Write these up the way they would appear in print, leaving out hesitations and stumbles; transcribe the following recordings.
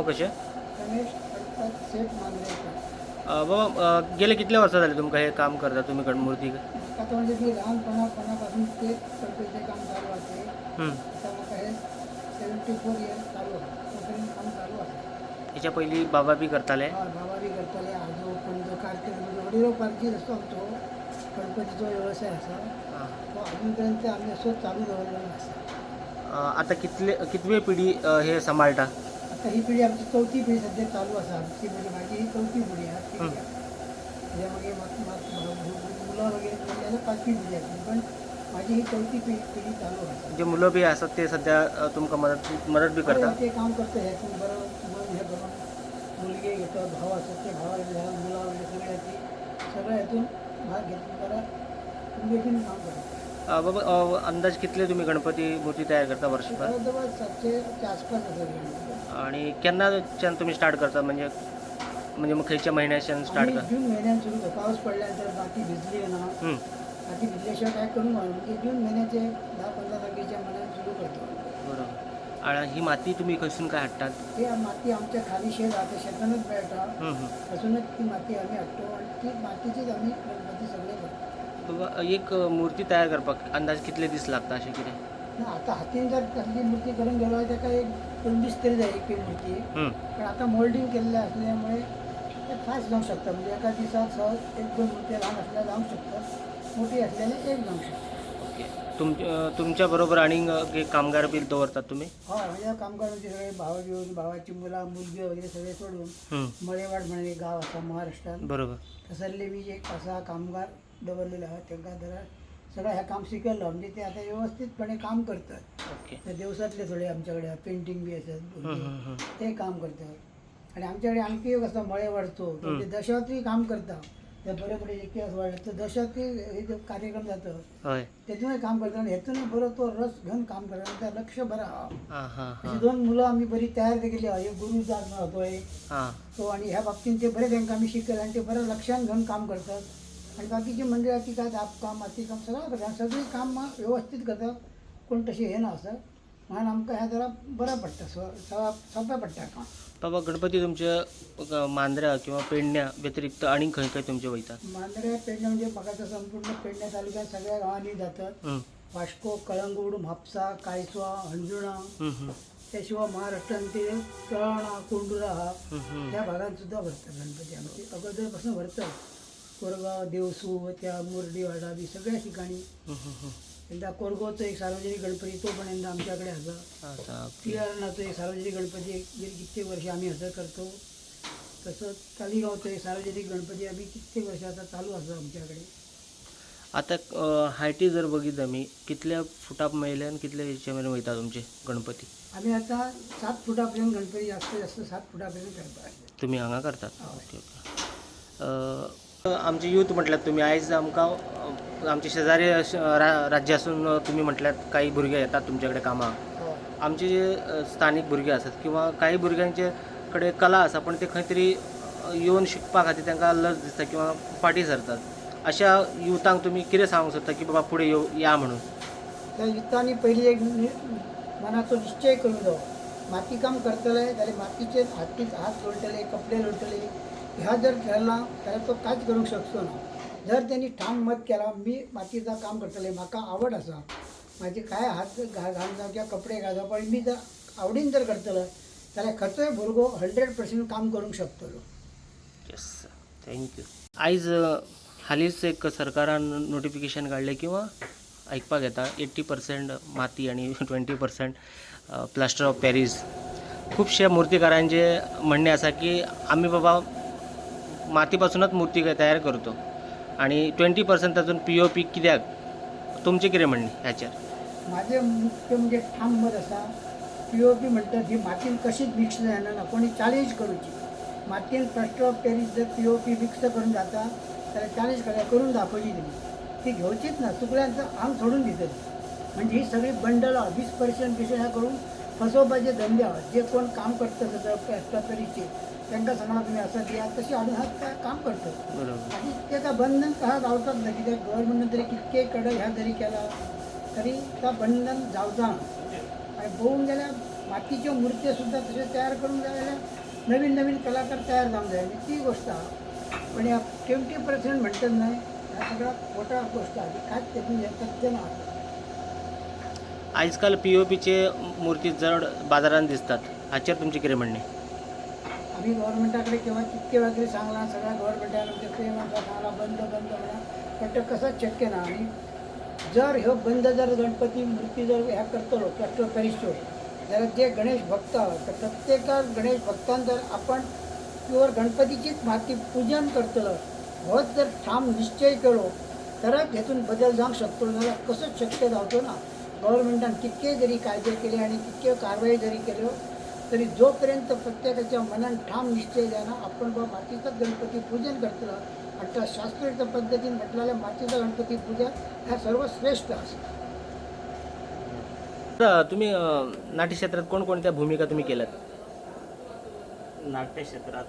कशें? रमेश गणपत शेठ मांद्रेकर. बाबा, गेले कितले वर्सां जाले तुमकां हें काम करता तुमी मूर्ती? आता म्हणजे मी लहानपणापणापासून ते गणपतीचें काम चालू आसा. आता म्हाका हे 74 इयर्स चालू आसा, तोपर्यंत काम चालू आसा. हेच्या पयलीं बाबा बी करताले? हय, बाबा बी करताले, आजो पणजो कारकीर्द म्हणजे वडिलोपार्जीत असो आमचो गणपतीचो वेवसाय आसा. तो अजून पर्यंत आमी असो चालू दवरलेलो आसा. आतां कितले कितवे पिढी हे सांबाळटा? आता ही पिढी आमची चवथी पिढी सध्या चालू आसा आमची, म्हणजे माझी ही चवथी पिढी आहा. त्याच्या मागीर मुलां वगैरे जाल्यार पांचवी पिढी जातली, पण माझी ही चवथी पिढी चालू आसा. जे मुलं बी आसात ते सध्या तुमकां मदत मदत बी करता? हय, ते काम करता हेतून बरं मन हे करून मुलगे घेतात, भाव आसात ते भावा मुलां वगैरे सगळ्याची सगळ्या हेतून भाग घेतून बरं उमेदीन काम करतात. बाबा, अंदाज कितले तुमी गणपती मूर्ती तयार करता वर्सभर? जवळ जवळ 700च्या आसपास आसा गणपती. आणि केन्नाच्यान तुमी स्टार्ट करता, म्हणजे म्हणजे मग खंयच्या महिन्याच्यान स्टार्ट आम्ही करता? जून महिन्यात सुरू करतो. पाऊस पडल्यानंतर माती भिजली आहे ना, माती भिजल्याशिवाय काय करू नये, म्हणजे जून महिन्याचे 10-15 तारखेच्या महिन्यात सुरू करतो. बरोबर. आणि ही माती तुम्ही खंयसून काय हाडटात? ते माती आमच्या खाली शेत आहा, त्या शेतानच मेळटा. हं, हं. थंयसूनच ती माती आमी हाडटा आनी ती मातीचीच आमी गणपती सगळे करतो. बाबा, एक मूर्ती तयार करपाक अंदाज कितले दीस लागता अशें कितें? ना, आता हातीन जर कसली मूर्ती करून गेलो ताका 1-2 दीस तरी जाय एक मूर्ती. पण आता मोल्डिंग केल्लें असल्यामुळे ते फास्ट जावंक शकता, म्हणजे एका दिसाक सहज 1-2 मूर्ती ल्हान असल्यार जावंक शकतात, मोठी असल्याने एक जावंक शकता. ओके. तुमच्या बरोबर आनीक एक कामगार बी दवरतात तुमी? हय, म्हणजे कामगार म्हणजे सगळे भाव बिव, भावाची मुलां मुलगी वगैरे सगळे सोडून मळेवाड म्हणून एक गाव आसा महाराष्ट्रात, थंयसरले बी एक आसा कामगार दवरलेले आहा. तांकां जरा सगळं हें काम शिकयल्लो, म्हणजे ते आतां व्यवस्थीतपणे काम करतात. ते देवसातले थोडे आमच्याकडे पेंटींग बी आसात भुरगे, ते काम करतात. आणि आमच्याकडे आणखी एक आसा मळेवाडचो, तो ते दशावतारी काम करता. ते बरे बरे इतिहास वाडले तर दशावतारी हे जे कार्यक्रम जाता तेतूनय काम करता आनी हेतूनय बरो तो रस घेवन काम करता आनी त्या लक्ष बरें आहा. हां हां अशी हां 2 मुलां आमी बरी तयार केली आहा, एक गुरू जात तो एक तो, आणि ह्या बाबतीन ते बरे तांकां आमी शिकयले आनी ते बरें लक्षान घेवन काम करतात. आणि बाकीची मंडळाची काय दापकाम मातीकाम सगळं करतात, सगळीं कामां व्यवस्थीत करतात, कोण तशें हें ना आसा म्हणून आमकां हें जरा बरें पडटा, सोंपें पडटा काम. बाबा, गणपती तुमच्या मांद्र्या किंवा पेडण्या व्यतिरिक्त आनीक खंय खंय तुमचे वयतात? मांद्रे पेडणे म्हणजे म्हाका तर संपूर्ण पेडणे तालुक्यात सगळ्या गांवांनी जातात. वास्को, कळंगूट, म्हापसा, कायसवा, हणजुणा, त्याशिवाय महाराष्ट्रात ते तळाणा, कोंडुरा हा त्या भागात सुद्धा भरतात गणपती आमचे, अगोदरपासून भरतात. कोरगाव, देवसू, त्या मुर्डीवाडा बी सगळ्या ठिकाणी. यंदा कोरगावचो एक सार्वजनिक गणपती तो पण यंदा आमच्याकडे आसा. आसा, ओके. पिळर्णाचो एक सार्वजनिक गणपती गेली कित्येक वर्ष आमी हंसर करतो. तसंच तालिगांवचो एक सार्वजनिक गणपती आमी कित्येक वर्ष आतां चालू आसा आमच्याकडे. आतां हायटी जर बघित आमी, कितल्या फुटा मेल्यान कितल्या हेच्या मेरेन वयता तुमचे गणपती? आमी आतां 7 फुटापर्यंत गणपती, जास्त जास्त 7 फुटापर्यंत करता. तुमी हांगा करतात? हय. Okay okay. आमचे यूथ म्हटल्यात तुमी, आयज आमकां आमचे शेजारी राज्य आसून तुमी म्हटल्यात काही भुरगे येतात तुमच्याकडे कामाक. आमचे जे स्थानीक भुरगे आसात किंवा काही भुरग्यांचे कडेन कला आसा, पण ते खंय तरी येवन शिकपा खातीर तांकां लज दिसता किंवा फाटीं सरतात, अशा युथांक तुमी कितें सांगूंक सोदता की बाबा फुडें या म्हणून? त्या युथांनी पयलीं एक मनाचो निश्चय करूंक जावो, मातीकाम करतले जाल्यार मातीचेर हात लोळटले, कपडे लोळटले, ह्या जर ठरला जाल्यार तो कांयच करूंक शकचो ना. जर त्यांनी ठाम मत केला मी मातीचा काम करतले, म्हाका आवड आसा, म्हाजे काय हात घाण जावं किंवा कपडे घाण जावं, पण मी जर आवडीन जर करतलो जाल्यार खंयचोय भुरगो 100% काम करूंक शकतलो. Yes, thank you. आयज हालींच एक सरकारान नोटिफिकेशन काडलें किंवा आयकपाक येता 80% माती आनी 20% प्लास्टर ऑफ पॅरीस. खुबशे मुर्तीकारांचे म्हणणें आसा की आमी बाबा माती पासूनच मुर्ती तयार करतो आनी 20% तातूंत पी ओ पी कित्याक? तुमचें कितें म्हणणें हाचेर? माझे मुख्य म्हणजे ठाम मत आसा, पी ओ पी म्हणटात ही मातीन कशीच मिक्स जायना ना, कोणी चॅलेंज करूची. मातयेन प्लास्टर ऑफ पॅरीस जर पी ओ पी मिक्स करून जाता जाल्यार चॅलेंज करून दाखोवची तेणी. ती घेवचीच ना, चुकल्यान आंग सोडून दितली. म्हणजे ही सगळी बंडलां 20% बिशन ह्या करून फसोवपाचे धंदे आहा. जे कोण काम करता सगळं प्लास्टर ऑफ पॅरीसचे तांकां सांगलां तुमी असं दियात, तशी हाडून हात काम करतात. आनी तेका बंधन कहा जावचाच ना, कित्याक गव्हर्मेंटान तरी कितके कडक ह्या जरी केला तरी त्या बंधन जावचा ना. आनी पळोवंक गेल्यार मातीच्यो मुर्त्यो सुद्दां तश्यो तयार करूंक जाय जाल्यार नवीन नवीन कलाकार तयार जावंक जाय आनी ती गोश्ट आहा. पण ह्या 20% म्हणटात न्हय, ह्या सगळ्या खोटा गोश्ट आहा, ती कांयच तेतून हें तथ्य ना. आजकाल पीओपीचे मूर्ती जड बाजारात दिसतात, हाचेर तुमचें कितें म्हणणें? आम्ही गव्हर्नमेंटा कडेन केव्हा कितके वेळा तरी सांगलां, सगळ्या गव्हर्नमेंटान आमच्या सीएमाक सांगलां बंद बंद म्हणून, पण तें कसंच शक्य ना. आनी जर ह्यो बंद जर गणपती मूर्ती जर ह्या करतलो प्लास्टर ऑफ पॅरिसच्यो जाल्यार जे गणेश भक्त आहा त्या प्रत्येका गणेश भक्तान जर आपण प्युअर गणपतीचीच माती पुजन करतलो होच जर ठाम निश्चय केलो तरच हेतून बदल जावंक शकतलो, नाजाल्यार कसोच शक्य जावचो ना. गव्हर्नमेंटान कितके जरी कायदे केले आनी कितक्यो कारवाई जरी केल्यो तरी जोपर्यंत प्रत्येकाच्या मनान ठाम निश्चय जायना आपण बा मातीचाच गणपती पूजन करतलो आणि त्या शास्त्रोक्त पद्धतीन म्हटलेल्या मातीचा गणपती पूजन ह्या सर्वश्रेष्ठ आसा. तर तुम्ही नाट्यक्षेत्रात कोणकोणत्या भूमिका तुम्ही केल्यात? नाट्यक्षेत्रात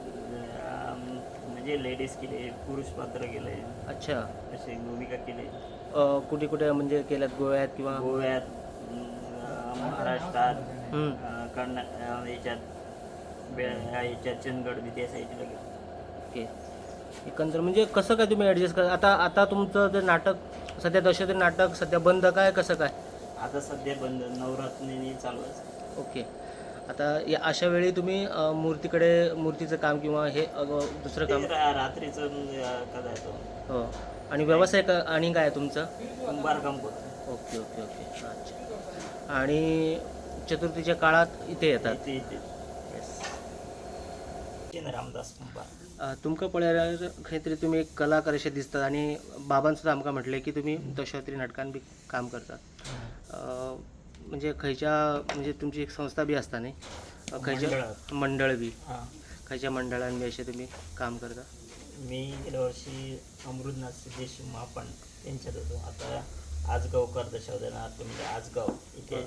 म्हणजे लेडीज केले, पुरुष पात्र केले. अच्छा. अशी भूमिका केली. कुठे कुठे म्हणजे केल्यात, गोव्यात किंवा? गोव्यात, महाराष्ट्रात, याच्यात याच्यात चंदगड विद्यासाईट लगेच. ओके. एकंदर म्हणजे कसं काय तुम्ही ॲडजस्ट करा? आता आता तुमचं ते नाटक सध्या दशेचं नाटक सध्या बंद काय, कसं काय? आता सध्या बंद, नवरात्रीने चालू असते. ओके. आता या अशा वेळी तुम्ही मूर्तीकडे, मूर्तीचं काम किंवा हे दुसरं काम? ते रात्रीचं कथा येतो. हो. आणि व्यवसाय आणि काय आहे तुमचं? कुंभार काम करतो. ओके ओके ओके, अच्छा. आणि चतुर्थीच्या काळात इथे येतात? इथे इथे. येस. रामदास कुंभार. तुमकां पळयल्यार खंय तरी तुमी एक कलाकार अशें दिसतात आनी बाबान सुद्दां आमकां म्हटलें की तुमी दशावतारी नाटकान बी काम करतात. म्हणजे खंयच्या, म्हणजे तुमची एक संस्था बी आसता न्ही, खंयच्या? मंडळात. मंडळ बी. हां. खंयच्या मंडळान बी अशें तुमी काम करता? मी गेल्या वर्षी अमृतनाथ सिद्धेश महापण यांच्यात होतो. आता आजगावकर दशावतारी नाट्य म्हणजे आजगाव इथे.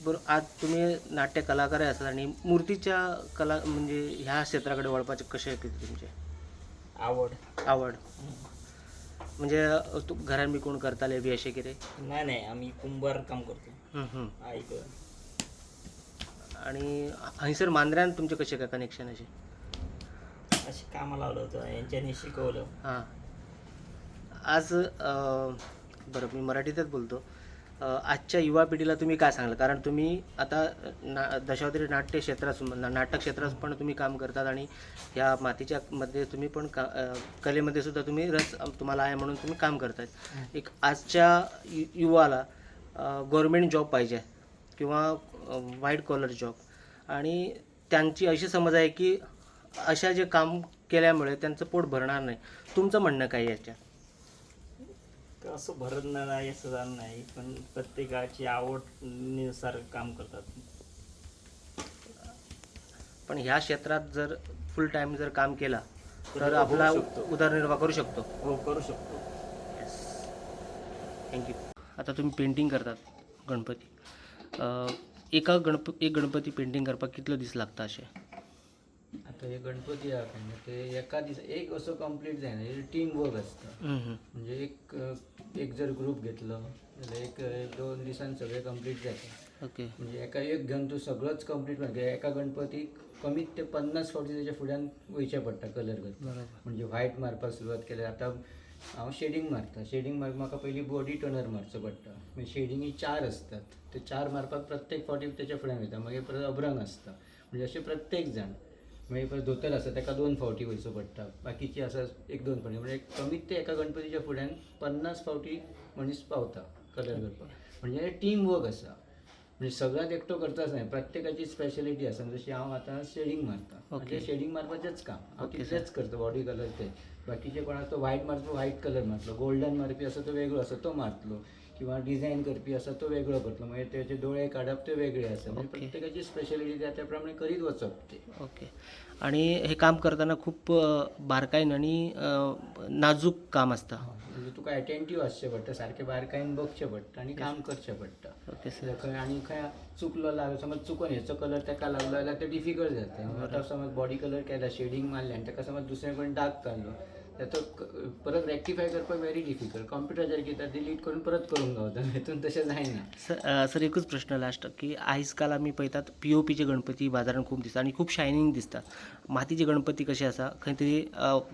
बरं, आज तुमी नाट्य कलाकार आसात आनी मुर्तीच्या कला म्हणजे ह्या क्षेत्रा कडेन वळपाचें कशें कितें तुमचें? आवड. आवड म्हणजे तूं घरान बी कोण करताले बी अशें कितें? नाही नाही, आम्ही कुंभार काम करतो. ऐक. आणि हयसर मांद्र्यान तुमचें कशें काय कनेक्शन अशें? असे कामाला लावलं होतं, यांच्यानी शिकवलं. हां. आज बरं, मी मराठीतच बोलतो. आजच्या युवा पिढीला तुम्ही काय सांगाल? कारण तुम्ही आता ना दशावतारी नाट्य क्षेत्रात, नाटक क्षेत्रात पण तुम्ही काम करतात आणि ह्या मातीच्या मध्ये तुम्ही पण का कलेमध्ये सुद्धा तुम्ही रस तुम्हाला आहे म्हणून तुम्ही काम करतायत. एक आजच्या युवाला गव्हर्मेंट जॉब पाहिजे किंवा व्हाईट कॉलर जॉब, आणि त्यांची अशी समज आहे की अशा जे काम केल्यामुळे त्यांचं पोट भरणार नाही. तुमचं म्हणणं काय आहे याच्यात? असं भरत नाही असं झालं नाही, पण प्रत्येकाची आवडनुसार काम करतात. पण ह्या क्षेत्रात जर फुल टाईम जर काम केला तर तर होऊ आपला शकतो. उदरनिर्वाह करू शकतो. हो, करू शकतो. येस, thank you. आता तुम्ही पेंटिंग करतात गणपती, एका एक गणपती पेंटिंग करपाक कितलो दीस लागता अशें? आता हे गणपती आहा पळय न्हू, ते एका दिसा एक असो कंप्लीट जायना, हे टीम वर्क आसता. म्हणजे एक एक जर ग्रूप घेतलो जाल्यार एक 2 दिसान सगळें कंप्लीट जाता. ओके. म्हणजे एका एक घेवन तूं सगळोच कंप्लीट करता. एका गणपतीक कमीत ते 50 फावटी तेच्या फुड्यान वयचें पडटा कलर करपाक. बरोबर. म्हणजे व्हायट मारपाक सुरवात केल्यार, आतां हांव शेडींग मारता, शेडींग मारपाक म्हाका पयलीं बॉडी टोनर मारचो पडटा. मागीर शेडींग ही 4 आसतात, ते 4 मारपाक प्रत्येक फावटी तेच्या फुड्यान वयता. मागीर परत अभ्रंग आसता, म्हणजे अशें प्रत्येक जाण. मागीर परत धोतर आसा ताका 2 फावटी वयचो पडटा, बाकीची आसा 1-2 फावटी. म्हणजे कमीत ते एका गणपतीच्या फुड्यान 50 फावटी मनीस पावता कलर करपाक. म्हणजे टीम वर्क आसा, म्हणजे सगळ्यांत एकटो करताच नाही, प्रत्येकाची स्पेशलिटी आसा. जशी हांव आतां शेडींग मारता, म्हणजे शेडींग मारपाचेंच काम हांव तितलेंच करता, बॉडी कलर ते. बाकीचे कोणाक तो व्हायट मारतो, व्हायट कलर मारतलो, गोल्डन मारपी आसा तो वेगळो आसा तो मारतलो, किंवा डिझायन करपी आसा तो वेगळो करतलो, मागीर तेचे दोळे काडप ते वेगळे आसा. म्हणजे प्रत्येकाची स्पेशलिटी त्या त्या प्रमाणे करीत वचप ते. ओके. आणि हे काम करताना खूप बारकायेन आणि नाजूक काम आसता. म्हणजे तुका एटेंटीव आसचें पडटा, सारकें बारकायेन बघचें पडटा आनी काम करचें पडटा. Okay sir. खंय आनी खंय चुकलो लागलो, समज चुकोन हेचो कलर ताका लागलो जाल्यार ते डिफिकल्ट जाता. आतां समज बॉडी कलर केला, शेडींग मारलें आनी ताका समज दुसरे कडेन डार्क काडलो तो परत रेक्टिफाय करपाक व्हेरी डिफिकल्ट. कंप्युटराचेर कितें डिलीट करून परत करूंक गावता, हितून तशें जायना. सर, सर, एकूच प्रश्न लास्ट की आयज काल आमी पळयतात पीओपीचे गणपती बाजारान खूब दिसता आनी खूब शायनींग दिसतात. मातीचे गणपती कशे आसा, खंय तरी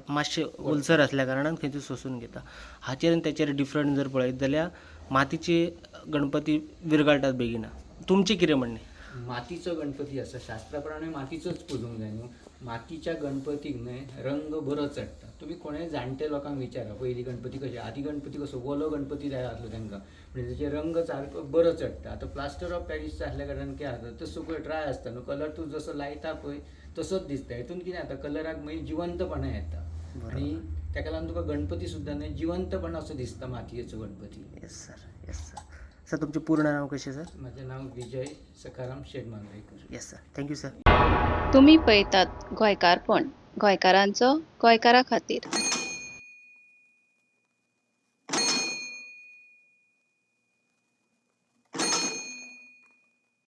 मातशे ओलसर आसल्या कारणान खंय तरी सोंसून घेता. हाचेर आनी तेचेर डिफरंट जर पळयत जाल्यार मातीचे गणपती विरगळटात बेगिना. तुमचें कितें म्हणणें? मातीचो गणपती आसा, शास्त्रा प्रमाणे मातीचोच पुजूंक जाय न्हू. मातीच्या गणपतीक न्हय रंग बरो चडटा. तुमी कोणेय जाणटे लोकांक विचारा, पयलीं गणपती कशे, आदी गणपती कसो, ओलो गणपती जाय आसलो तांकां, म्हणजे तेचे रंग सारको बरो चडटा. आतां प्लास्टर ऑफ पॅरिसचो आसल्या कारणान कितें जाता, तो सुको ड्राय आसता न्हू कलर, तूं जसो लायता पळय तसोच दिसता. हितून कितें जाता, कलराक मागीर जिवंतपणा येता आनी ताका लागून तुका गणपती सुद्दां न्हय जिवंतपणा असो दिसता मातयेचो Ganpati. Yes sir, yes sir. Sir, तुमचें पूर्ण नांव कशें सर? म्हजें नांव Vijay Sakharam Shet Mandrekar. Yes sir, thank you sir. तुमी पळयतात गोंयकारपण, गोंयकारांचो गोंयकारा खातीर.